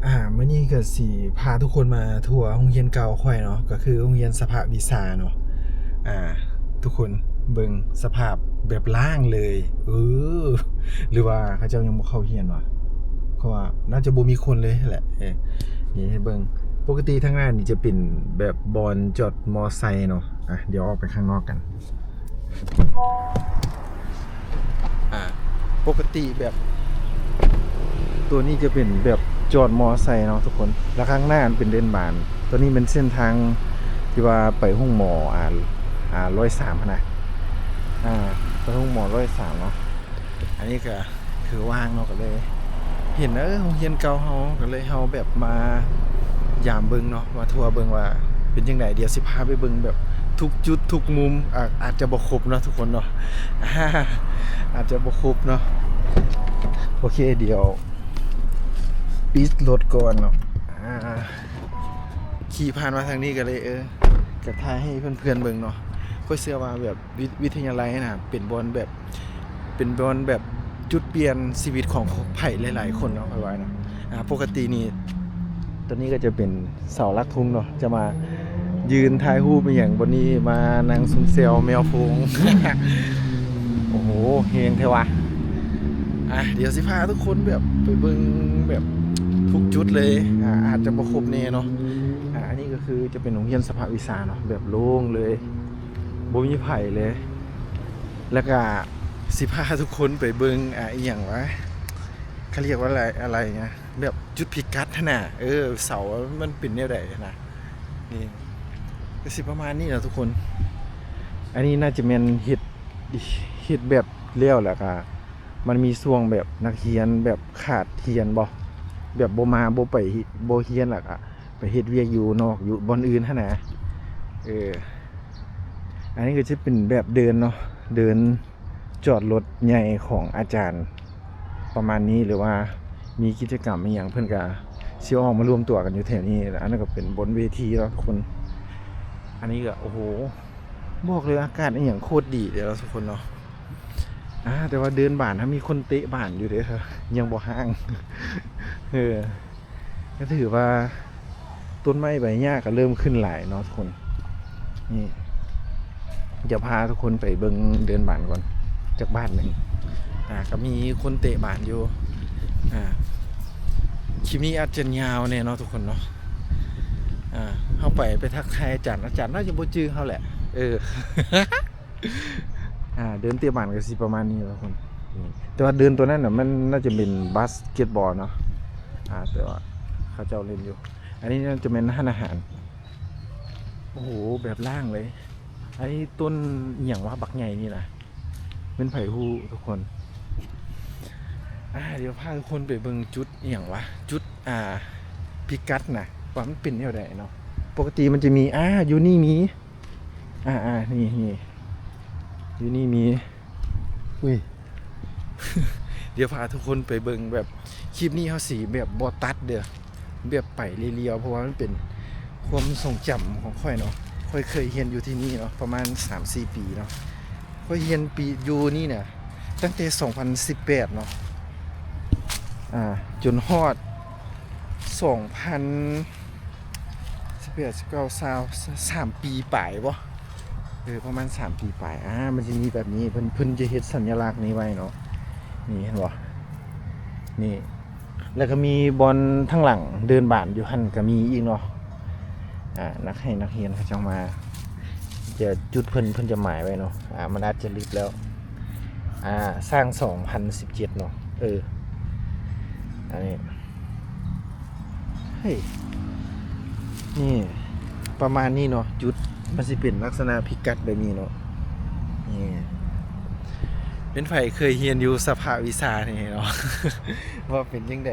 ອ່າ ມື້ນີ້ກໍຊິພາທຸກຄົນມາທົວໂຮງຮຽນເກົ່າຂ້ອຍເນາະ ກໍຄືໂຮງຮຽນສະພະວິຊາເນາະ. ອ່າ ທຸກຄົນເບິ່ງສະພາບແບບລ້າງເລີຍ ເອີ ຫຼືວ່າເຂົາເຈົ້າຍັງບໍ່ເຂົ້າຮຽນວະ ເພາະວ່າໜ້າຈະບໍ່ມີຄົນເລີຍແຫຼະ. ເອີ ນີ້ໃຫ້ເບິ່ງ ປົກກະຕິທາງໜ້ານີ້ຈະເປັນແບບບ່ອນຈອດມໍໄຊເນາະ. ອ່າ ດຽວອອກໄປຂ້າງນອກກັນ. ອ່າ ປົກກະຕິແບບ ຕົວນີ້ຈະເປັນແບບຈອດມໍໄຊເນາະທຸກຄົນ ແລ້ວຂ້າງໜ້າມັນເປັນເດີ່ນບານ. ຕົວນີ້ແມ່ນເສັ້ນທາງທີ່ວ່າໄປໂຮງໝໍ ອ່າ ອ່າ ຮ້ອຍສາມຫັ້ນນະ ອ່າ ໄປໂຮງໝໍຮ້ອຍສາມເນາະ. ອັນນີ້ກໍຄືວ່າງເນາະ ກໍເລີຍເຫັນ ເອີ ໂຮງຮຽນເກົ່າເຮົາ ກໍເລີຍເຮົາແບບມາ ຢາມເບິ່ງເນາະ ມາທົວເບິ່ງວ່າເປັນຈັ່ງໃດ. ດຽວຊິພາໄປເບິ່ງແບບທຸກຈຸດທຸກມຸມ ອາ ອາດຈະບໍ່ຄົບເນາະທຸກຄົນເນາະ ອາດຈະບໍ່ຄົບເນາະ. ໂອເຄ ດຽວປິດລົດກ່ອນເນາະ. ອາ ຂີ່ຜ່ານມາທາງນີ້ກໍເລີຍ ເອີ ກໍຖ່າຍໃຫ້ເພື່ອນໆເບິ່ງເນາະ. ຂ້ອຍເຊື່ອວ່າແບບ ວິ ວິທະຍາໄລນະ ເປັນບ່ອນແບບ ເປັນບ່ອນແບບຈຸດປ່ຽນຊີວິດຂອງໃຜຫຼາຍໆຄົນເນາະ ຂ້ອຍວ່ານະ. ອ່າ ປົກກະຕິນີ້ ຕົວນີ້ກໍຈະເປັນເສົາຫຼັກທຸງເນາະ ຈະມາຢືນຖ່າຍຮູບອີ່ຫຍັງບ່ອນນີ້ ມານັ່ງຊຸມແຊວແມວໂພງ. ໂອ້ໂຫ ແຮງແທ້ວະ. ອ່າ ດຽວຊິພາທຸກຄົນແບບໄປເບິ່ງແບບທຸກຈຸດເລີຍ ອ່າ ອາດຈະບໍ່ຄົບແນ່ເນາະ. ອ່າ ອັນນີ້ກໍຄືຈະເປັນໂຮງຮຽນສະພະວິຊາເນາະ ແບບໂລ່ງເລີຍ ບໍ່ມີໃຜເລີຍ. ແລ້ວກະຊິພາທຸກຄົນໄປເບິ່ງ ອ່າ ອີ່ຫຍັງວະ ເຂົາຮຽກວ່າອະໄລ ອະໄລນະ ແບບຈຸດພິກັດຫັ້ນນະ. ເອີ ເສົາມັນເປັນແນວໃດຫັ້ນນະ. ນີ້ກໍຊິປະມານນີ້ແຫຼະທຸກຄົນ. ອັນນີ້ໜ້າຈະແມ່ນເຮັດ ເຮັດແບບແລ້ວ ແລ້ວກະມັນມີຊ່ວງແບບນັກຮຽນແບບຂາດຮຽນບໍ ແບບບໍ່ມາ ບໍ່ໄປ ບໍ່ຮຽນ ແລ້ວກະໄປເຮັດວຽກຢູ່ນອກ ຢູ່ບ່ອນອື່ນຫັ້ນນະ. ເອີ ອັນນີ້ກໍຈະເປັນແບບເດີ່ນເນາະ ເດີ່ນຈອດລົດໃຫຍ່ຂອງອາຈານປະມານນີ້ ຫຼືວ່າມີກິດຈະກຳອີ່ຫຍັງ ເພິ່ນກະຊິອອກມາລວມຕົວກັນຢູ່ແຖວນີ້. ອັນນັ້ນກໍເປັນບົນເວທີເນາະທຸກຄົນ. ອັນນີ້ກໍ ໂອ້ໂຫ ບອກເລີຍ ອາກາດອີ່ຫຍັງໂຄດດີເດ້ເນາະທຸກຄົນເນາະ. ອ່າ ແຕ່ວ່າເດີ່ນບານ ຍັງມີຄົນເຕະບານຢູ່ເດ້ ຍັງບໍ່ຮ້າງ. ເອີ ກໍຖືວ່າຕົ້ນໄມ້ໃບຫຍ້າກໍເລີ່ມຂຶ້ນຫຼາຍເນາະທຸກຄົນ. ນີ້ ດຽວພາທຸກຄົນໄປເບິ່ງເດີ່ນບານກ່ອນ ຈັກບາດໜຶ່ງ. ອ່າ ກໍມີຄົນເຕະບານຢູ່. ອ່າ ຄລິບນີ້ອາດຈະຍາວແດ່ເນາະທຸກຄົນເນາະ. ອ່າ ເຮົາໄປ ໄປທັກທາຍອາຈານ ອາຈານໜ້າຈະບໍ່ຈື່ເຮົາແຫຼະ. ເອີ ອ່າ ເດີ່ນເຕະບານກໍຊິປະມານນີ້ແຫຼະທຸກຄົນ. ແຕ່ວ່າເດີ່ນຕົວນັ້ນນະ ມັນໜ້າຈະເປັນບາສເກັດບອລເນາະ. ອ່າ ແຕ່ວ່າເຂົາເຈົ້າຫຼິ້ນຢູ່. ອັນນີ້ໜ້າຈະແມ່ນຮ້ານອາຫານ. ໂອ້ໂຫ ແບບລ້າງເລີຍ. ອັນນີ້ຕົ້ນອີ່ຫຍັງວະ ບັກໃຫຍ່ນີ້ນະ ແມ່ນໃຜຮູ້ທຸກຄົນ? ອ່າ ດຽວພາທຸກຄົນໄປເບິ່ງຈຸດອີ່ຫຍັງວະ ຈຸດ ອ່າ ພິກັດນະ ວ່າມັນເປັນແນວໃດເນາະ. ປົກກະຕິມັນຈະມີ ອ່າ ຢູ່ນີ້ມີ ອ່າໆ ນີ້ ນີ້ ຢູ່ນີ້ມີ ອຸ້ຍ ດຽວພາທຸກຄົນໄປເບິ່ງແບບ ຄລິບນີ້ເຮົາຊິແບບບໍ່ຕັດເດີ້ ແບບໄປລຽວໆ ເພາະວ່າມັນເປັນຄວາມຊົງຈຳຂອງຂ້ອຍເນາະ. ຂ້ອຍເຄີຍຮຽນຢູ່ທີ່ນີ້ເນາະ ປະມານສາມສີ່ປີເນາະ. ຂ້ອຍຮຽນປີ ຢູ່ນີ້ນະ ຕັ້ງແຕ່ສອງພັນສິບແປດເນາະ ອ່າ ຈົນຮອດສອງພັນ ສິບແປດ ສິບເກົ້າ ຊາວ ສາມປີປາຍບໍ? ເອີ ປະມານສາມປີປາຍ. ອ່າ ມັນຈະມີແບບນີ້ ເພິ່ນ ເພິ່ນຈະເຮັດສັນຍະລັກນີ້ໄວ້ເນາະ. ນີ້ເຫັນບໍ່? ນີ້ ແລ້ວກໍມີບ່ອນທາງຫຼັງເດີ່ນບານຢູ່ຫັ້ນກໍມີອີກເນາະ. ອ່າ ນັກຮຽນ ນັກຮຽນເຂົາເຈົ້າມາ ຈະຈຸດເພິ່ນ ເພິ່ນຈະໝາຍໄວ້ເນາະ. ອ່າ ມັນອາດຈະລຶບແລ້ວ. ອ່າ ສ້າງສອງພັນສິບເຈັດເນາະ. ເອີ ອັນນີ້ ເຮີ້ຍ ນີ້ ປະມານນີ້ເນາະ ຈຸດມັນຊິເປັນລັກສະນະພິກັດແບບນີ້ເນາະ. ນີ້ ເປັນໃຜເຄີຍຮຽນຢູ່ສະພະວິຊານີ້ເນາະ ວ່າເປັນຈັ່ງໃດ?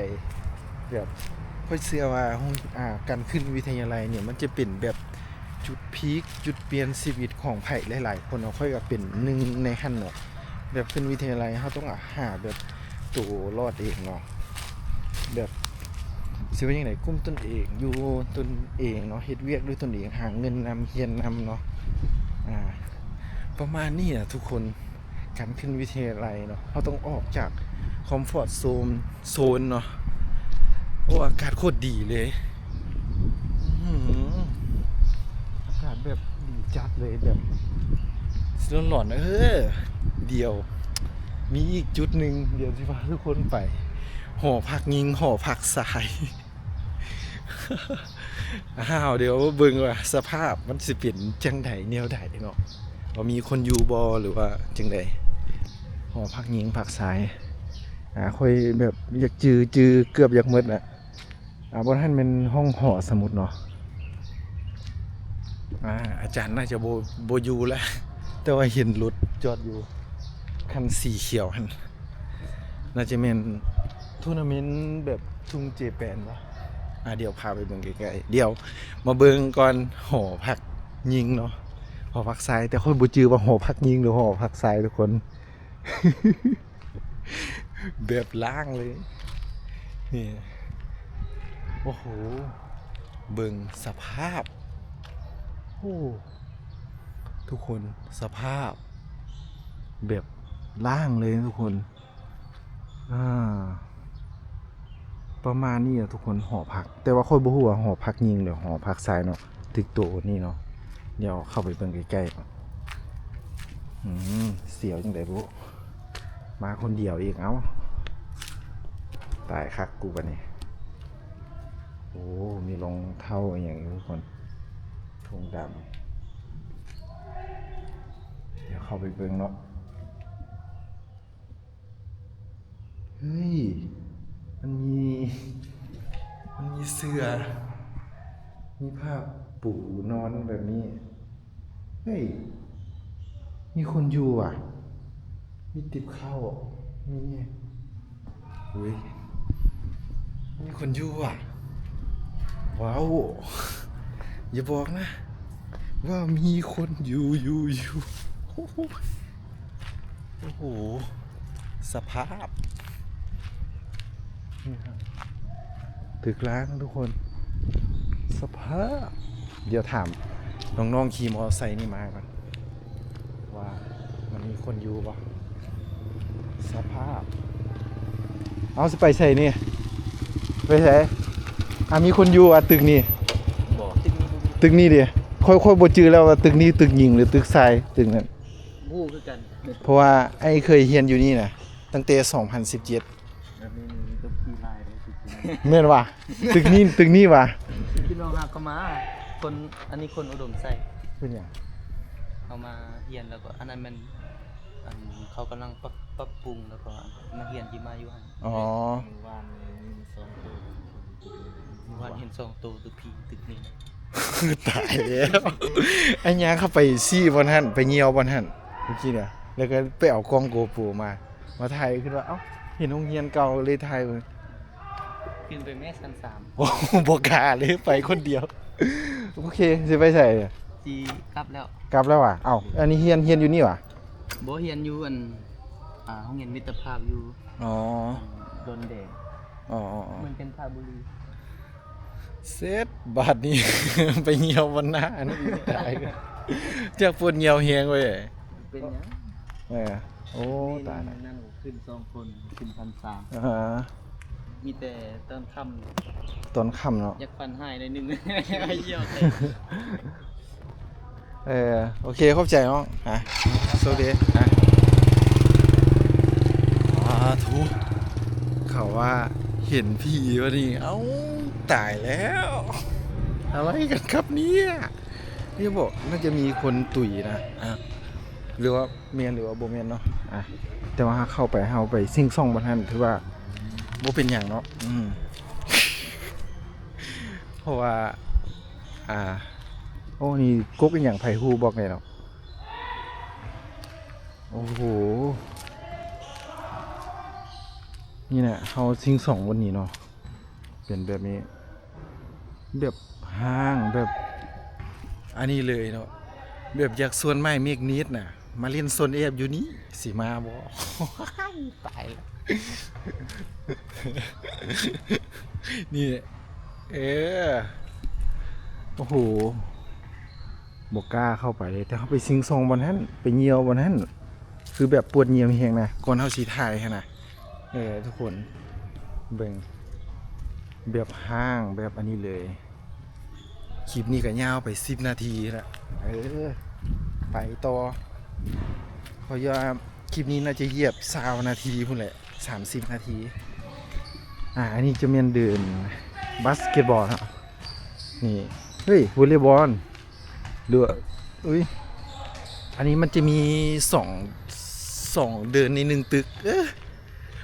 ແບບ ຂ້ອຍເຊື່ອວ່າ ໂຮງ ອ່າ ການຂຶ້ນວິທະຍາໄລນີ້ ມັນຈະເປັນແບບ ຈຸດພີກ ຈຸດປ່ຽນຊີວິດຂອງໃຜຫຼາຍໆຄົນເນາະ. ຂ້ອຍກໍເປັນໜຶ່ງໃນຫັ້ນເນາະ. ແບບຂຶ້ນວິທະຍາໄລ ເຮົາຕ້ອງຫາແບບໂຕລອດເອງເນາະ ແບບ ຊິວ່າຈັ່ງໃດ ກຸ້ມຕົນເອງ ຢູ່ຕົນເອງເນາະ ເຮັດວຽກດ້ວຍຕົນເອງ ຫາເງິນນຳ ຮຽນນຳເນາະ. ອ່າ ປະມານນີ້ນະທຸກຄົນ. ການຂຶ້ນວິທະຍາໄລເນາະ ເຮົາຕ້ອງອອກຈາກຄອມຟອດໂຊນ ໂຊນເນາະ. ໂອ້ ອາກາດໂຄດດີເລີຍ ອື ອາກາດແບບດີຈັດເລີຍ ແບບຮ້ອນໆ ເອີ ດຽວມີອີກຈຸດໜຶ່ງ ດຽວຊິພາທຸກຄົນໄປ ຫໍພັກຍິງ ຫໍພັກຊາຍ. ອ້າວ ດຽວເບິ່ງວ່າສະພາບມັນຊິເປັນຈັ່ງໃດແນວໃດເນາະ ວ່າມີຄົນຢູ່ບໍ່ ຫຼືວ່າຈັ່ງໃດ ຫໍພັກຍິງພັກຊາຍ. ອາ ຂ້ອຍແບບຢາກຈື່ ຈື່ເກືອບຢາກໝົດລະ. ອາ ບ່ອນຫັ້ນແມ່ນຫ້ອງຫໍສະໝຸດເນາະ. ອາ ອາຈານໜ້າຈະບໍ່ ບໍ່ຢູ່ລະ ແຕ່ວ່າເຫັນລົດຈອດຢູ່ ຄັນສີຂຽວຫັ້ນ ໜ້າຈະແມ່ນໂທນາເມັນແບບທຸງເຈແປນບໍ? ອາ ດຽວພາໄປເບິ່ງໃກ້ໆ ດຽວມາເບິ່ງກ່ອນ ຫໍພັກຍິງເນາະ ຫໍພັກຊາຍ ແຕ່ຂ້ອຍບໍ່ຈື່ວ່າຫໍພັກຍິງ ຫຼື ຫໍພັກຊາຍທຸກຄົນ. ແບບລ້າງເລີຍ ນີ້ ໂອ້ໂຫ ເບິ່ງສະພາບ ໂອ້ ທຸກຄົນ ສະພາບແບບລ້າງເລີຍທຸກຄົນ. ອາ ປະມານນີ້ແຫຼະທຸກຄົນ ຫໍພັກ ແຕ່ວ່າຂ້ອຍບໍ່ຮູ້ວ່າຫໍພັກຍິງ ຫຼື ຫໍພັກຊາຍເນາະ ຕຶກໂຕນີ້ເນາະ. ດຽວເຂົ້າໄປເບິ່ງໃກ້ໆ ອື ສຽວຈັ່ງໃດບຸ ມາຄົນດຽວອີກ ເອົ້າ ຕາຍຄັກກູບາດນີ້. ໂອ້ ມີລອງເທົ້າອີ່ຫຍັງຢູ່ທຸກຄົນ ຖົງດຳ ດຽວເຂົ້າໄປເບິ່ງເນາະ. ເຮີ້ຍ ມັນມີ ມັນມີເສື່ອ ມີຜ້າປູນອນແບບນີ້. ເຮີ້ຍ ມີຄົນຢູ່ຫວາ ມີຕິບເຂົ້າ ມີຫຍັງ ອຸ້ຍ ມີຄົນຢູ່ຫວາ. ວ້າວ ຢ່າບອກນະວ່າມີຄົນຢູ່ ຢູ່ ຢູ່. ໂອ້ໂຫ ໂອ້ໂຫ ສະພາບ ຕຶກລ້າງທຸກຄົນ ສະພາບ. ດຽວຖາມນ້ອງໆຂີ່ມໍໄຊນີ້ມາກ່ອນ ວ່າມັນມີຄົນຢູ່ບໍ່ ສະພາບ. ເອົາ ຊິໄປໃສນີ້ ໄປໃສ? ອາ ມີຄົນຢູ່ຫວາຕຶກນີ້? ບໍ່ ຕຶກນີ້ບໍ່ມີ ຕຶກນີ້ເດ ຂ້ອຍ ຂ້ອຍບໍ່ຈື່ແລ້ວວ່າຕຶກນີ້ຕຶກຍິງ ຫຼື ຕຶກຊາຍ ຕຶກນັ້ນ ບໍ່ຮູ້ຄືກັນ ເພາະວ່າອ້າຍເຄີຍຮຽນຢູ່ນີ້ນະ ຕັ້ງແຕ່ສອງພັນສິບເຈັດ ແບບນີ້ມີຕົວຂີ້ລາຍເດ້ ແມ່ນຫວາ? ຕຶກນີ້ ຕຶກນີ້ຫວາ? ພີ່ນ້ອງຫາກເຂົ້າມາ ຄົນ ອັນນີ້ຄົນອຸດົມໄຊ ເປັນຫຍັງ? ເຂົ້າມາຮຽນ ແລ້ວກໍອັນນັ້ນແມ່ນ ອັນ ເຂົາກຳລັງປັບ ປັບປຸງ ແລ້ວກໍນັກຮຽນທີ່ມາຢູ່ຫັ້ນ. ອໍ ມື້ວານນີ້ມີສອງໂຕ ມື້ວານເຫັນສອງໂຕ ຕຶກຜີຕຶກນີ້ ຕາຍແລ້ວ. ອັນຫຍັງ ເຂົາໄປຊີ້ບ່ອນຫັ້ນ ໄປຍ່ຽວບ່ອນຫັ້ນເມື່ອກີ້ນະ ແລ້ວກໍໄປເອົາກ້ອງໂກໂປຣມາ ມາຖ່າຍ ຄິດວ່າ ເອົ້າ ເຫັນໂຮງຮຽນເກົ່າ ເລີຍຖ່າຍ ຂຶ້ນໄປແມ້ຊັ້ນສາມ. ໂອ້ ບໍ່ກ້າເລີຍ ໄປຄົນດຽວ. ໂອເຄ ຊິໄປໃສ? ຊິກັບແລ້ວ ກັບແລ້ວຫວາ? ເອົ້າ ອັນນີ້ຮຽນ ຮຽນຢູ່ນີ້ຫວາ? ບໍ່ ຮຽນຢູ່ອັນ ອ່າ ໂຮງຮຽນມິດຕະພາບຢູ່ ອໍ ດອນແດງ. ອໍໆໆ ເມືອງຈັນທະບູລີ. ເສັດບາດນີ້ ໄປຍ່ຽວວັນໜ້າ ອັນນີ້ຕາຍ ຈັກປວດຍ່ຽວແຮງເວີຍ. ເປັນຫຍັງ? ເອີ ໂອ້ ຕາຍແລ້ວ ນັ້ນຂຶ້ນສອງຄົນ ຂຶ້ນພັນສາມ. ອ່າຮະ ມີແຕ່ຕອນຄ່ຳ ຕອນຄ່ຳເນາະ ຢາກຝັນຮ້າຍໜ້ອຍໜຶ່ງ ຢ້ຽວເຕັມ. ເອີ ໂອເຄ ຂອບໃຈນ້ອງ ອ່ະ ໂຊກດີ ອ່ະ. ສາທຸ ເຂົາວ່າເຫັນຜີວະນີ້ ເອົ້າ ຕາຍແລ້ວ ອະໄລກັນຄັບເນຍ? ນີ້ບອກ ໜ້າຈະມີຄົນຕຸຍນະ ອ່ະ ຫຼືວ່າແມ່ນ ຫຼືວ່າບໍ່ແມ່ນເນາະ ອ່ະ ແຕ່ວ່າເຮົາເຂົ້າໄປ ເຮົາໄປຊິງສ່ອງບ່ອນຫັ້ນ ຖືວ່າບໍ່ເປັນຫຍັງເນາະ ອືມ ເພາະວ່າ ອ່າ ໂອ້ ນີ້ກົກອີ່ຫຍັງ ໃຜຮູ້ບອກແດ່ເນາະ. ໂອ້ໂຫ ນີ້ແຫຼະ ເຮົາຊິງສ່ອງບ່ອນນີ້ເນາະ ເປັນແບບນີ້ ແບບຮ້າງ ແບບອັນນີ້ເລີຍເນາະ ແບບຢາກຊວນໄມ້ເມກນີດນະ ມາຫຼິ້ນໂຊນແອບຢູ່ນີ້ ຊິມາບໍ່? ຕາຍແລ້ວ ນີ້ ເອີ ໂອ້ໂຫ ບໍ່ກ້າເຂົ້າໄປເລີຍ ແຕ່ເຮົາໄປຊິງສ່ອງບ່ອນຫັ້ນ ໄປຍ່ຽວບ່ອນຫັ້ນ ຄືແບບປວດຍ່ຽວແຮງນະ ກ່ອນເຮົາຊິຖ່າຍຫັ້ນນະ. ເອີ ທຸກຄົນເບິ່ງ ແບບຮ້າງແບບອັນນີ້ເລີຍ. ຄລິບນີ້ກໍຍາວໄປສິບນາທີລະ ເອີ ໄປຕໍ່ ເພາະວ່າຄລິບນີ້ໜ້າຈະຢຽບຊາວນາທີພຸ້ນແຫຼະ ສາມສິບນາທີ. ອ່າ ອັນນີ້ຈະແມ່ນເດີ່ນບາສເກັດບອລເນາະ ນີ້ ເຮີ້ຍ ວໍເລບອນ ຫຼືວ່າ ອຸ້ຍ ອັນນີ້ມັນຈະມີສອງ ສອງເດີ່ນໃນໜຶ່ງຕຶກ ເອີ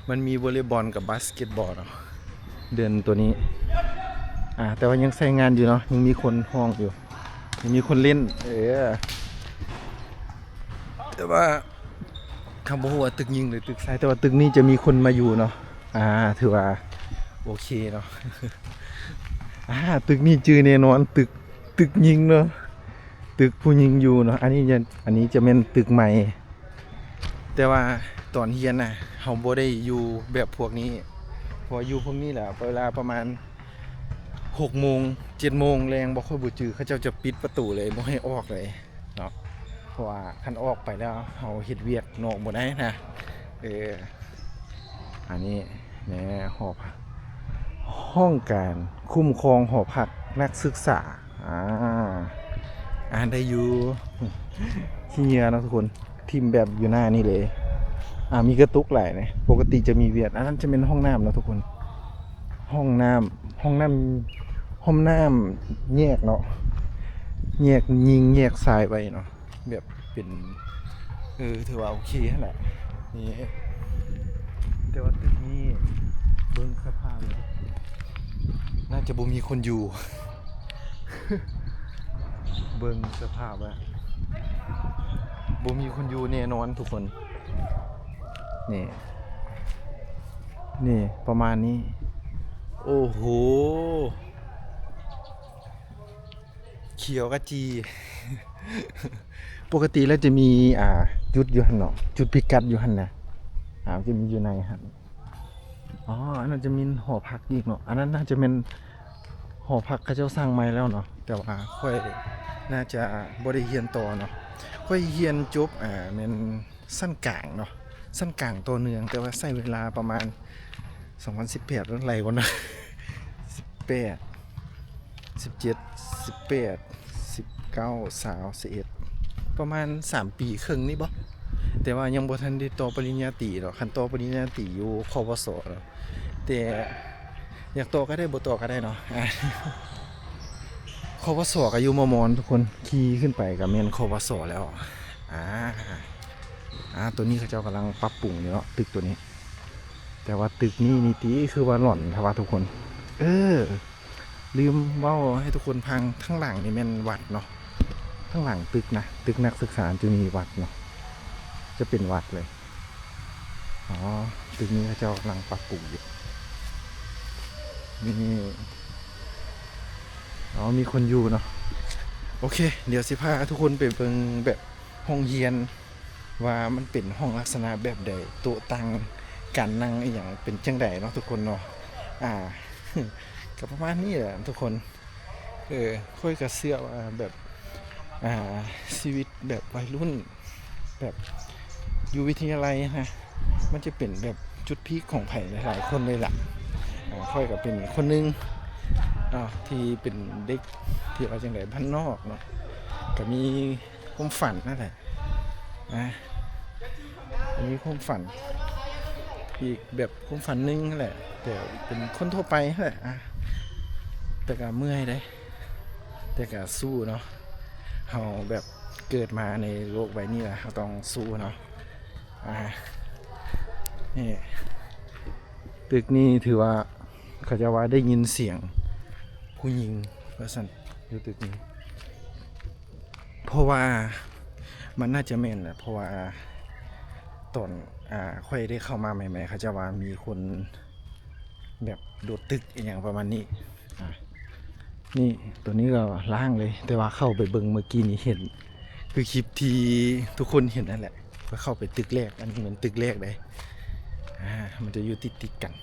ມັນມີວໍເລບອນກັບບາສເກັດບອລເນາະ ເດີ່ນໂຕນີ້ ອ່າ ແຕ່ວ່າຍັງໃຊ້ງານຢູ່ເນາະ ຍັງມີຄົນຮ້ອງຢູ່ ຍັງມີຄົນຫຼິ້ນ ເອີ ແຕ່ວ່າ ເຮົາບໍ່ຮູ້ວ່າຕຶກຍິງຫຼືຕຶກຊາຍ ແຕ່ວ່າຕຶກນີ້ຈະມີຄົນມາຢູ່ເນາະ ອ່າ ຖືວ່າໂອເຄເນາະ ອ່າ ຕຶກນີ້ຈື່ແນ່ນອນ ຕຶກ ຕຶກຍິງເນາະ ຕຶກຜູ້ຍິງຢູ່ເນາະ ອັນນີ້ຈະ ອັນນີ້ຈະແມ່ນຕຶກໃໝ່ ແຕ່ວ່າຕອນຮຽນນະ ເຮົາບໍ່ໄດ້ຢູ່ແບບພວກນີ້ ເພາະວ່າຢູ່ພວກນີ້ແຫຼະ ເວລາປະມານຫົກໂມງ ເຈັດໂມງແລງ ບໍ່ ຂ້ອຍບໍ່ຈື່ ເຂົາເຈົ້າຈະປິດປະຕູເລີຍ ບໍ່ໃຫ້ອອກເລີຍເນາະ ເພາະວ່າຄັນອອກໄປແລ້ວ ເຮົາເຮັດວຽກນອກບໍ່ໄດ້ນະ ເອີ ອັນນີ້ແນ່ ຫໍພັກ ຫ້ອງການຄຸ້ມຄອງຫໍພັກນັກສຶກສາ ອ່າ ອ່ານໄດ້ຢູ່ ຂີ້ເຫຍື້ອເນາະທຸກຄົນ ຖິ້ມແບບຢູ່ໜ້ານີ້ເລີຍ ອ່າ ມີກະຕຸກຫຼາຍເນາະ ປົກກະຕິຈະມີວຽດ ອັນນັ້ນຈະແມ່ນຫ້ອງນ້ຳເນາະທຸກຄົນ ຫ້ອງນ້ຳ ຫ້ອງນ້ຳ ຫ້ອງນ້ຳແຍກເນາະ ແຍກຍິງແຍກຊາຍໄວ້ເນາະ ແບບເປັນ ເອີ ຖືວ່າໂອເຄຫັ້ນແຫຼະ ນີ້ ແຕ່ວ່າຕຶກນີ້ເບິ່ງສະພາບແລ້ວ ໜ້າຈະບໍ່ມີຄົນຢູ່ ເບິ່ງສະພາບແລ້ວ ບໍ່ມີຄົນຢູ່ແນ່ນອນທຸກຄົນ ນີ້ ນີ້ປະມານນີ້ ໂອ້ໂຫ ຂຽວຂະຈີ ປົກກະຕິແລ້ວຈະມີ ອ່າ ຈຸດຢູ່ຫັ້ນເນາະ ຈຸດພິກັດຢູ່ຫັ້ນນະ ອ່າ ຈະມີຢູ່ໃນຫັ້ນ ອໍ ອັນນັ້ນຈະມີຫໍພັກອີກເນາະ ອັນນັ້ນໜ້າຈະແມ່ນຫໍພັກເຂົາເຈົ້າສ້າງໃໝ່ແລ້ວເນາະ ແຕ່ວ່າຂ້ອຍໜ້າຈະບໍ່ໄດ້ຮຽນຕໍ່ເນາະ ຂ້ອຍຮຽນຈົບ ອ່າ ແມ່ນ ຊັ້ນກາງເນາະ ຊັ້ນກາງຕໍ່ເນື່ອງ ແຕ່ວ່າໃຊ້ເວລາປະມານ ສອງພັນສິບແປດ ໄລ່ກ່ອນເນາະ ສິບແປດ ສິບເຈັດ ສິບແປດ ສິບເກົ້າ ຊາວ ຊາວເອັດ ປະມານສາມປີເຄິ່ງນີ້ບໍ ແຕ່ວ່າຍັງບໍ່ທັນໄດ້ຕໍ່ປະລິນຍາຕີເນາະ ຄັນຕໍ່ປະລິນຍາຕີຢູ່ ຄວສ ເນາະ ແຕ່ຢາກຕໍ່ກໍໄດ້ ບໍ່ຕໍ່ກໍໄດ້ເນາະ ຄວສ ກໍຢູ່ມະມອນທຸກຄົນ ຂີ່ຂຶ້ນໄປກໍແມ່ນ ຄວສ ແລ້ວ ອ່າ ອ່າ ຕົວນີ້ເຂົາເຈົ້າກຳລັງປັບປຸງຢູ່ເນາະ ຕຶກຕົວນີ້ ແຕ່ວ່າຕຶກນີ້ນີ້ຕິ ຄືວ່າຫຼອນແທ້ວ່າທຸກຄົນ ເອີ ລືມເວົ້າໃຫ້ທຸກຄົນຟັງ ທາງຫຼັງນີ້ແມ່ນວັດເນາະ ທາງຫຼັງຕຶກນະ ຕຶກນັກສຶກສາຈະມີວັດເນາະ ຈະເປັນວັດເລີຍ ອໍ ຕຶກນີ້ເຂົາເຈົ້າກຳລັງປັບປຸງຢູ່ ນີ້ ອໍ ມີຄົນຢູ່ເນາະ ໂອເຄ ດຽວຊິພາທຸກຄົນໄປເບິ່ງແບບ ຫ້ອງຮຽນວ່າມັນເປັນຫ້ອງລັກສະນະແບບໃດ ໂຕະຕັ່ງ ການນັ່ງອີ່ຫຍັງເປັນຈັ່ງໃດເນາະທຸກຄົນເນາະ ອ່າ ກໍປະມານນີ້ແຫຼະທຸກຄົນ ເອີ ຂ້ອຍກໍເຊື່ອວ່າແບບ ອ່າ ຊີວິດແບບໄວລຸ້ນ ແບບຢູ່ວິທະຍາໄລນະ ມັນຈະເປັນແບບຈຸດພີກຂອງໃຜຫຼາຍໆຄົນເລີຍລະ ອ່າ ຂ້ອຍກໍເປັນຄົນໜຶ່ງເນາະ ທີ່ເປັນເດັກ ທີ່ວ່າຈັ່ງໃດ ບ້ານນອກເນາະ ກໍມີ ຄວາມຝັນນັ້ນແຫຼະ ອ່າ ອັນນີ້ຄວາມຝັນ ອີກແບບຄວາມຝັນໜຶ່ງນັ້ນແຫຼະ ແຕ່ເປັນຄົນທົ່ວໄປຫັ້ນແຫຼະ ອ່າ ແຕ່ກໍເມື່ອຍເດ້ ແຕ່ກໍສູ້ເນາະ ເຮົາແບບເກີດມາໃນໂລກໃບນີ້ລະ ເຮົາຕ້ອງສູ້ເນາະ ອ່າ ນີ້ ຕຶກນີ້ຖືວ່າ ເຂົາເຈົ້າວ່າໄດ້ຍິນສຽງຜູ້ຍິງວ່າຊັ້ນ ຢູ່ຕຶກນີ້ ເພາະວ່າມັນໜ້າຈະແມ່ນແຫຼະ ເພາະວ່າຕອນ ອ່າ ຂ້ອຍໄດ້ເຂົ້າມາໃໝ່ໆ ເຂົາເຈົ້າວ່າມີຄົນແບບໂດດຕຶກອີ່ຫຍັງປະມານນີ້ ອ່າ ນີ້ ຕົວນີ້ກໍລ້າງເລີຍ ແຕ່ວ່າເຂົ້າໄປເບິ່ງເມື່ອກີ້ນີ້ເຫັນ ຄືຄລິບທີ່ທຸກຄົນເຫັນນັ້ນແຫຼະ ຂ້ອຍເຂົ້າໄປຕຶກແລກ ອັນນີ້ແມ່ນຕຶກແລກເດ້ ອ່າ ມັນຈະຢູ່ຕິດໆກັນ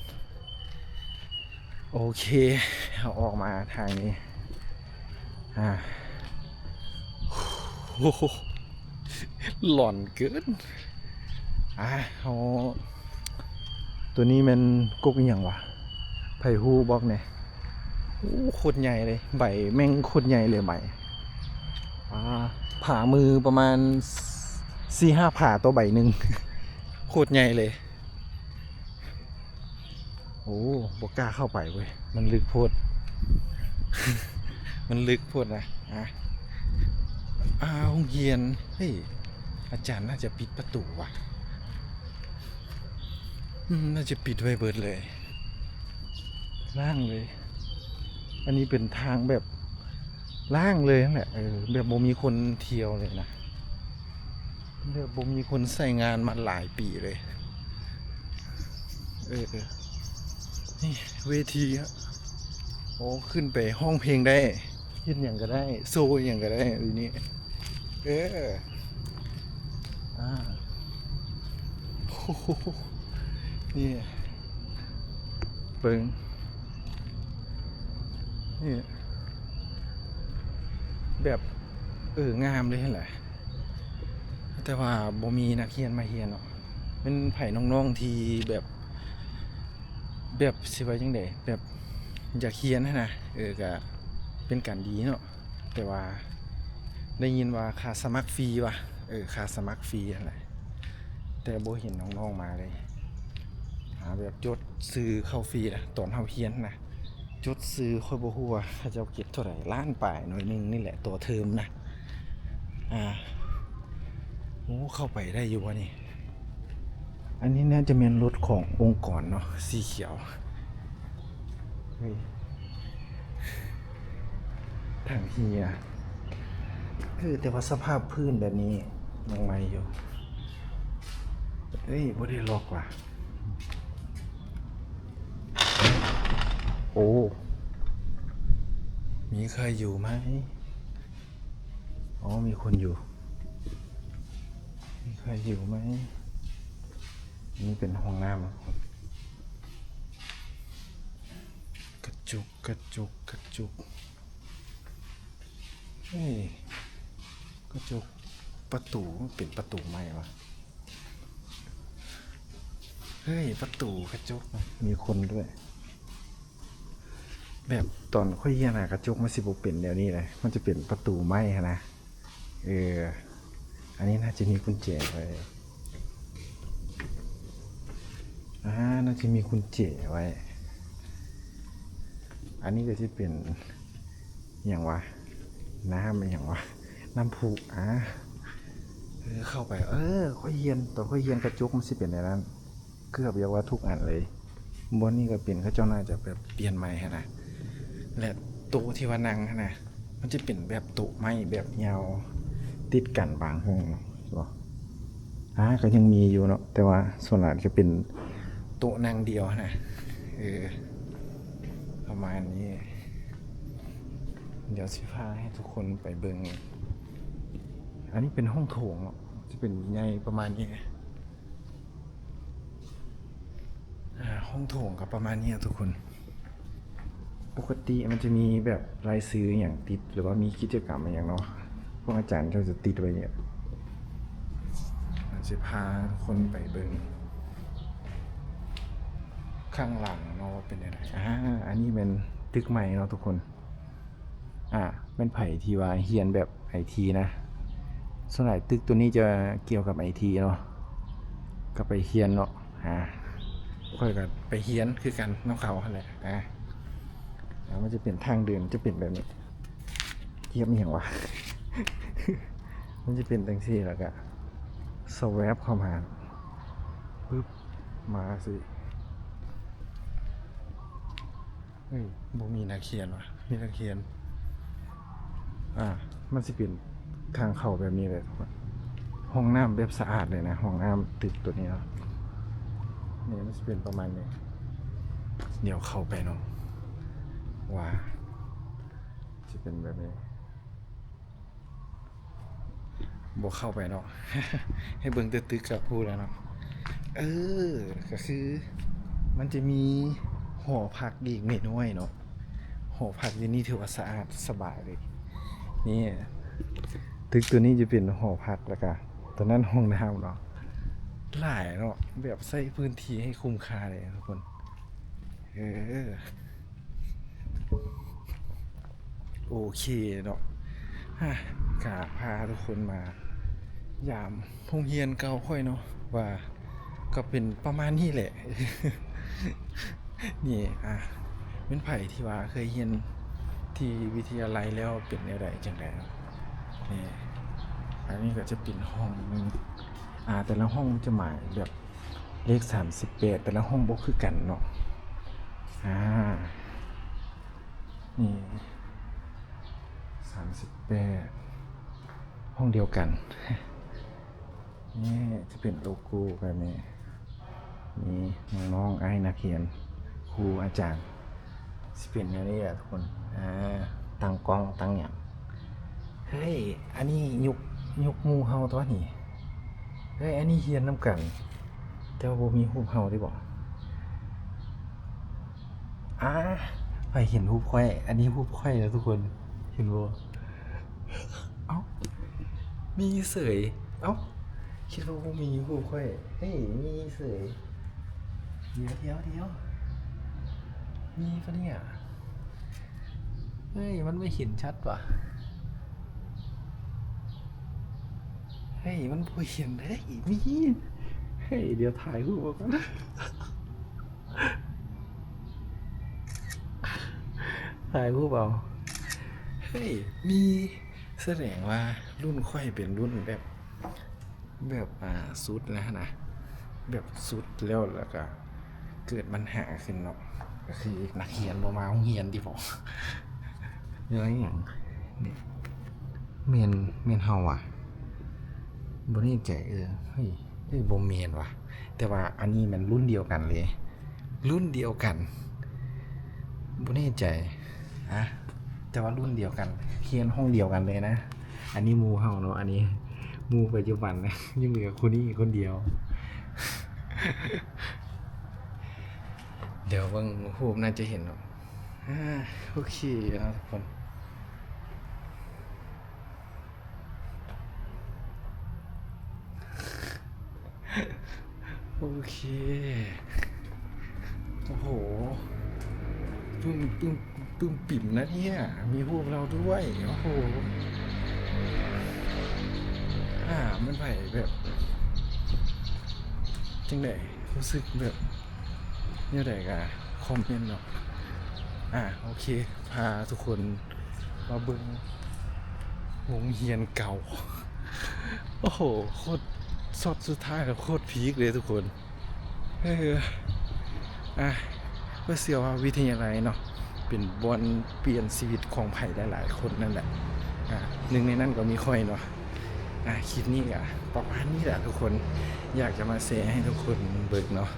ໂອເຄ ເຮົາອອກມາທາງນີ້ ອ່າ ໂອ້ໂຫ ຫຼອນເກີນ ອ່າ ເຮົາ ຕົວນີ້ແມ່ນກົກອີ່ຫຍັງຫວາ? ໃຜຮູ້ບອກແດ່ ໂອ້ ໂຄດໃຫຍ່ເລີຍ ໃບແມ່ງໂຄດໃຫຍ່ເລີຍ ໃບ ອ່າ ຜາມືປະມານສີ່ຫ້າຜາຕໍ່ໃບໜຶ່ງ ໂຄດໃຫຍ່ເລີຍ. ໂອ້ ບໍ່ກ້າເຂົ້າໄປເວີຍ ມັນລຶກໂພດ ມັນລຶກໂພດນະ. ອ່າ ອ່າ ໂຮງຮຽນ ເຮີ້ຍ ອາຈານໜ້າຈະປິດປະຕູວ່ະ. ອືມ ໜ້າຈະປິດໄວ້ເບິດເລີຍ ລ້າງເລີຍ. ອັນນີ້ເປັນທາງແບບລ້າງເລີຍຫັ້ນແຫຼະ ເອີ ແບບບໍ່ມີຄົນທ່ຽວເລີຍນະ ແບບບໍ່ມີຄົນໃຊ້ງານມາຫຼາຍປີເລີຍ. ເອີ ເອີ ນີ້ເວທີ ໂອ້ ຂຶ້ນໄປຮ້ອງເພງໄດ້ ເຮັດຫຍັງກໍໄດ້ ໂຊຫຍັງກໍໄດ້ຢູ່ນີ້. ເອີ ອ່າ ໂອ້ໂຫ ນີ້ເບິ່ງ ນີ້ແບບ ເອີ ງາມເລີຍຫັ້ນແຫຼະ ແຕ່ວ່າບໍ່ມີນັກຮຽນມາຮຽນເນາະ. ແມ່ນໃຜນ້ອງໆທີ່ແບບ ແບບ ຊິວ່າຈັ່ງໃດ ແບບຢາກຮຽນຫັ້ນນະ ເອີ ກະເປັນການດີເນາະ. ແຕ່ວ່າໄດ້ຍິນວ່າຄ່າສະໝັກຟຣີວ່າ ເອີ ຄ່າສະໝັກຟຣີຫັ້ນແຫຼະ ແຕ່ບໍ່ເຫັນນ້ອງໆມາເລີຍ. ຫາແບບຈົດຊື່ເຂົ້າຟຣີນະ ຕອນເຮົາຮຽນນະ ຈົດຊື່ ຂ້ອຍບໍ່ຮູ້ວ່າເຂົາເຈົ້າເກັບເທົ່າໃດ ລ້ານປາຍໜ້ອຍໜຶ່ງນີ້ແຫຼະຕໍ່ເທີມນະ. ອ່າ ໂອ້ ເຂົ້າໄປໄດ້ຢູ່ບໍ່ນີ້? ອັນນີ້ໜ້າຈະແມ່ນລົດຂອງອົງກອນເນາະ ສີຂຽວ. ເຮີ້ຍ ຖັງເຮຍ ເອີ ແຕ່ວ່າສະພາບພື້ນແບບນີ້ຍັງໃໝ່ຢູ່. ເອີຍ ບໍ່ໄດ້ລັອກວ່າ. ໂອ້ ມີໃຄຢູ່ໄໝ? ອໍ ມີຄົນຢູ່. ມີໃຄຢູ່ໄໝ? ນີ້ເປັນຫ້ອງນ້ຳ. ກະຈົກ ກະຈົກ ກະຈົກ. ເອີຍ ກະຈົກ ປະຕູ ເປັນປະຕູໄມ້ວະ. ເຮີ້ຍ ປະຕູກະຈົກ ມີຄົນດ້ວຍ. ແບບຕອນຂ້ອຍຮຽນນະ ກະຈົກມັນຊິບໍ່ເປັນແນວນີ້ເລີຍ ມັນຈະເປັນປະຕູໄມ້ຫັ້ນນະ. ເອີ ອັນນີ້ໜ້າຈະມີກຸນແຈໄວ້. ອ່າ ໜ້າຈະມີກຸນແຈໄວ້. ອັນນີ້ກະຊິເປັນ ອີ່ຫຍັງວະ ນ້ຳອີ່ຫຍັງວະ ນ້ຳພຸ. ອ່າ ເອີ ເຂົ້າໄປ ເອີ ຂ້ອຍຮຽນ ຕອນຂ້ອຍຮຽນກະຈົກມັນຊິເປັນແນວນັ້ນ ເກືອບຢາກວ່າທຸກອັນເລີຍ. ບ່ອນນີ້ກະເປັນ ເຂົາເຈົ້າໜ້າຈະແບບປ່ຽນໃໝ່ຫັ້ນນະ ແລະ ໂຕະທີ່ວ່ານັ່ງຫັ້ນນະ ມັນຈະເປັນແບບໂຕະໄມ້ແບບຍາວຕິດກັນບາງຫ້ອງເນາະ ເຫັນບໍ່? ອ່າ ກະຍັງມີຢູ່ເນາະ ແຕ່ວ່າສ່ວນຫຼາຍຈະເປັນໂຕະນັ່ງດຽວຫັ້ນນະ. ເອີ ປະມານນີ້ ດຽວຊິພາໃຫ້ທຸກຄົນໄປເບິ່ງ. ອັນນີ້ເປັນຫ້ອງໂຖງເນາະ ຈະເປັນໃຫຍ່ປະມານນີ້. ອ່າ ຫ້ອງໂຖງກະປະມານນີ້ເນາະທຸກຄົນ. ປົກກະຕິມັນຈະມີແບບລາຍຊື່ອີ່ຫຍັງຕິດ ຫຼືວ່າມີກິດຈະກຳອີ່ຫຍັງເນາະ ພວກອາຈານເຂົາຈະຕິດໄວ້ນີ້. ຊິພາຄົນໄປເບິ່ງຂ້າງຫຼັງເນາະວ່າເປັນຈັ່ງໃດ. ອ່າ ອັນນີ້ແມ່ນຕຶກໃໝ່ເນາະທຸກຄົນ. ອ່າ ແມ່ນໃຜທີ່ວ່າຮຽນແບບໄອທີນະ ສ່ວນຫຼາຍຕຶກໂຕນີ້ຈະກ່ຽວກັບໄອທີເນາະ ກະໄປຮຽນເນາະ. ອ່າ ຂ້ອຍກະໄປຮຽນຄືກັນນຳເຂົາຫັ້ນແຫຼະ. ອ່າ ມັນຈະເປັນທາງເດີນ ຈະເປັນແບບນີ້ ກຽມອີ່ຫຍັງວະ ມັນຈະເປັນຈັ່ງຊີ້ ແລ້ວກະສະແວັບເຂົ້າມາ ປຶບ ມາຊີ້. ເອີຍ ບໍ່ມີນັກຮຽນວະ ມີນັກຮຽນ. ອ່າ ມັນຊິເປັນທາງເຂົ້າແບບນີ້ເລີຍ ຫ້ອງນ້ຳແບບສະອາດເລີຍນະ ຫ້ອງນ້ຳຕຶກໂຕນີ້ເນາະ. ນີ້ມັນຊິເປັນປະມານນີ້ ດຽວເຂົ້າໄປເນາະ ວ່າຊິເປັນແບບນີ້. ບໍ່ເຂົ້າໄປເນາະ ໃຫ້ເບິ່ງແຕ່ຕຶກກະຮູ້ແລ້ວເນາະ. ເອີ ກະຄືມັນຈະມີຫໍພັກອີກໜ້ອຍໆເນາະ. ຫໍພັກຢູ່ນີ້ຖືວ່າສະອາດສະບາຍເລີຍ. ນີ້ ຕຶກໂຕນີ້ຈະເປັນຫໍພັກ ແລ້ວກະໂຕນັ້ນຫ້ອງນ້ຳເນາະ. ຫຼາຍເນາະ ແບບໃຊ້ພື້ນທີ່ໃຫ້ຄຸ້ມຄ່າເລີຍທຸກຄົນ. ເອີ. ປຶບ ໂອເຄເນາະ ຮະ ກະພາທຸກຄົນມາຢາມໂຮງຮຽນເກົ່າຂ້ອຍເນາະ ວ່າກໍເປັນປະມານນີ້ແຫຼະ ນີ້ ອ່າ ແມ່ນໃຜທີ່ວ່າເຄີຍຮຽນທີ່ວິທະຍາໄລແລ້ວເປັນແນວໃດ ຈັ່ງໃດເນາະ ນີ້ ອັນນີ້ກໍຈະເປັນຫ້ອງໜຶ່ງ ອ່າ ແຕ່ລະຫ້ອງມັນຈະໝາຍແບບເລກສາມສິບແປດ ແຕ່ລະຫ້ອງບໍ່ຄືກັນເນາະ ອ່າ ນີ້ ສາມສິບແປດ ຫ້ອງດຽວກັນ ນີ້ຈະເປັນໂລໂກ້ແບບນີ້ ມີນ້ອງໆ ອ້າຍນັກຮຽນ ຄູອາຈານ ຊິເປັນແນວນີ້ແຫຼະທຸກຄົນ ອ່າ ຕັ້ງກ້ອງຕັ້ງຫຍັງ ເຮີ້ຍ ອັນນີ້ຍຸກ ຍຸກໝູ່ເຮົາຕົວະນີ້ ເຮີ້ຍ ອັນນີ້ຮຽນນຳກັນ ແຕ່ວ່າບໍ່ມີຮູບເຮົາຕິບໍ ອ່າ ໃຜເຫັນຮູບຂ້ອຍ ອັນນີ້ຮູບຂ້ອຍນະທຸກຄົນ ເຫັນບໍ່ ເອົ້າ ມີເສີຍ ເອົ້າ ຄິດວ່າບໍ່ມີຮູບຂ້ອຍ ເຮີ້ຍ ມີເສີຍ ດຽວ ດຽວ ດຽວ ມີປະເນຍ ເຮີ້ຍ ມັນບໍ່ເຫັນຊັດຫວາ ເຮີ້ຍ ມັນບໍ່ເຫັນ ເຮີ້ຍ ມີ ເຮີ້ຍ ດຽວຖ່າຍຮູບເອົາກ່ອນ ຖ່າຍຮູບເອົາ ເຮີ້ຍ ມີ ສະແດງວ່າລຸ້ນຂ້ອຍເປັນລຸ້ນແບບ ແບບ ອ່າ ສຸດແລ້ວຫັ້ນນະ ແບບສຸດແລ້ວ ແລ້ວກະເກີດບັນຫາຂຶ້ນເນາະ ກໍຄືນັກຮຽນບໍ່ມາໂຮງຮຽນຕິບໍ ເລື່ອງຫຍັງ ແມ່ນ ແມ່ນເຮົາຫວາ ບໍ່ແນ່ໃຈ ເອີ ເຮີ້ຍ ເອີ ບໍ່ແມ່ນຫວາ ແຕ່ວ່າອັນນີ້ແມ່ນລຸ້ນດຽວກັນເລີຍ ລຸ້ນດຽວກັນ ບໍ່ແນ່ໃຈ ອະ ແຕ່ວ່າລຸ້ນດຽວກັນ ຮຽນຫ້ອງດຽວກັນເລີຍນະ ອັນນີ້ໝູ່ເຮົາເນາະ ອັນນີ້ໝູ່ປັດຈຸບັນນະ ຍັງເຫຼືອຄົນນີ້ຄົນດຽວ ດຽວເບິ່ງຮູບໜ້າຈະເຫັນເນາະ ອາ ໂອເຄເນາະທຸກຄົນ. ໂອເຄ ໂອ້ໂຫ ປຶ້ມ ປຶ້ມ ປຶ້ມປິ້ມນະເນຍ ມີຮູບເຮົາດ້ວຍ ໂອ້ໂຫ ຖ້າແມ່ນໃຜແບບ ຈັ່ງໃດ ຮູ້ສຶກແບບແນວໃດກໍຄອມເມັນເນາະ ອາ ໂອເຄ ພາທຸກຄົນມາເບິ່ງໂຮງຮຽນເກົ່າ ໂອ້ໂຫ ໂຄດ ຊັອດສຸດທ້າຍແລ້ວໂຄດພີກເລີຍທຸກຄົນ ເອີ ອາ ຂ້ອຍເຊື່ອວ່າວິທະຍາໄລເນາະ ເປັນບ່ອນປ່ຽນຊີວິດຂອງໃຜຫຼາຍໆຄົນນັ້ນແຫຼະ ອາ ໜຶ່ງໃນນັ້ນກໍມີຂ້ອຍເນາະ ອາ ຄລິບນີ້ກໍປະມານນີ້ແຫຼະທຸກຄົນ ຢາກຈະມາແຊໃຫ້ທຸກຄົນເບິ່ງເນາະ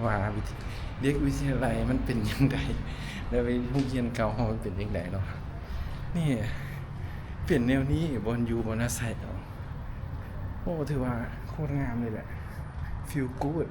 ວ່າວິທະ ເດັກວິທະຍາໄລມັນເປັນຈັ່ງໃດ ແລະໂຮງຮຽນເກົ່າເຮົາມັນເປັນຈັ່ງໃດເນາະ ນີ້ ເປັນແນວນີ້ ບ່ອນຢູ່ບ່ອນອາໄສເນາະ ໂອ້ ຖືວ່າໂຄດງາມເລີຍແຫຼະ ຟີລກູດ